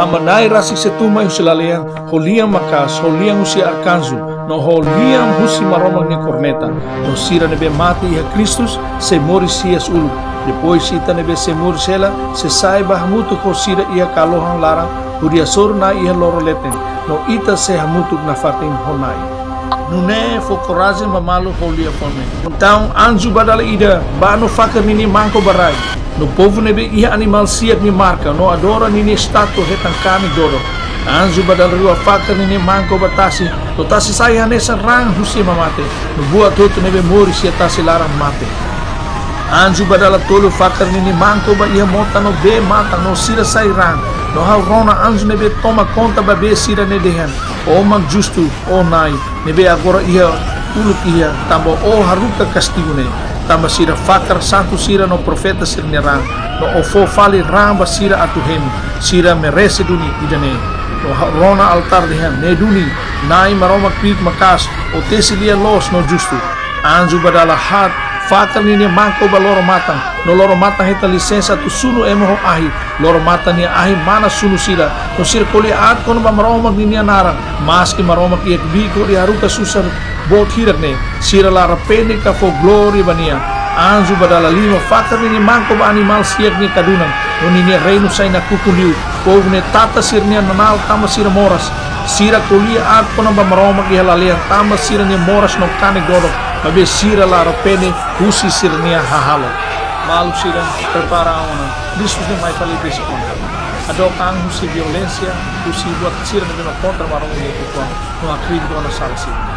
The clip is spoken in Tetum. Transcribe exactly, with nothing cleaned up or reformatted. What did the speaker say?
Tanba Na'i rasik sei tun mai husi lalehan, ho lian maka'as, ho lian husi arkanju, no ho lian husi Maromak nia korneta. No sira ne'ebé mate iha Kristu, sei moris hi'as uluk. Depois ita ne'ebé sei moris hela, sei sa'e ba hamutuk ho sira iha kalohan laran, hodi hasoru Na'i iha loro leten. No ita sei hamutuk nafatin ho Na'i. Nune'e fó korajen ba maluk ho liafuan ne'e. Entaun anju ba dala ida, bá no fakar ninia manko ba rai. No povu ne'ebé iha animál siak nia marka, no adora ninia estátua hetan kanek dodok. Anju ba dala rua fakar ninia manko ba tasi, no tasi sai hanesan raan husi ema mate, no buat hotu ne'ebé moris iha tasi laran mate. Anju ba dala tolu fakar ninia manko ba iha mota no bee matan no sira sai raan, no ha'u rona anju ne'ebé toma konta ba bee sira-ne'e dehan: Ó mak justu, ó Na'i, ne'ebé agora iha uluk iha, tanba ó haruka kastigu ne'e, tanba sira fakar santu sira no profeta sira-nia raan, no ó fó fali raan ba sira atu hemu, sira merese duni ida-ne'e. No ha'u rona altár dehan: Ne'e duni, Na'i Maromak kbiit-maka'as, ó tesi lia loos no justu. Anju ba dala haat fakar ninia manko ba loro-matan, no loro-matan hetan lisensa atu sunu ema ho ahi. Loro-matan nia ahi manas sunu sira, no sira ko'alia aat kona-ba Maromak ninia naran, maski Maromak iha kbiit hodi haruka susar boot hirak ne'e, sira la arrepende ka fó glória ba nia. Anju ba dala lima fakar ninia manko ba animál siak nia kadunan, no ninia reinu sai nakukun liu. Povu ne'e tata sira-nia nanál tanba sira moras. Sira ko'alia aat kona-ba Maromak iha lalehan tanba sira-nia moras no kanek dodok, maibé sira la arrepende husi sira-nia hahalok. Maluk sira, prepara an ona, Kristu ne'e mai fali besik ona. Hadook an husi violénsia, husi buat sira ne'ebé mak kontra Maromak nia ukun-fuan, no hakribi ona sala sira.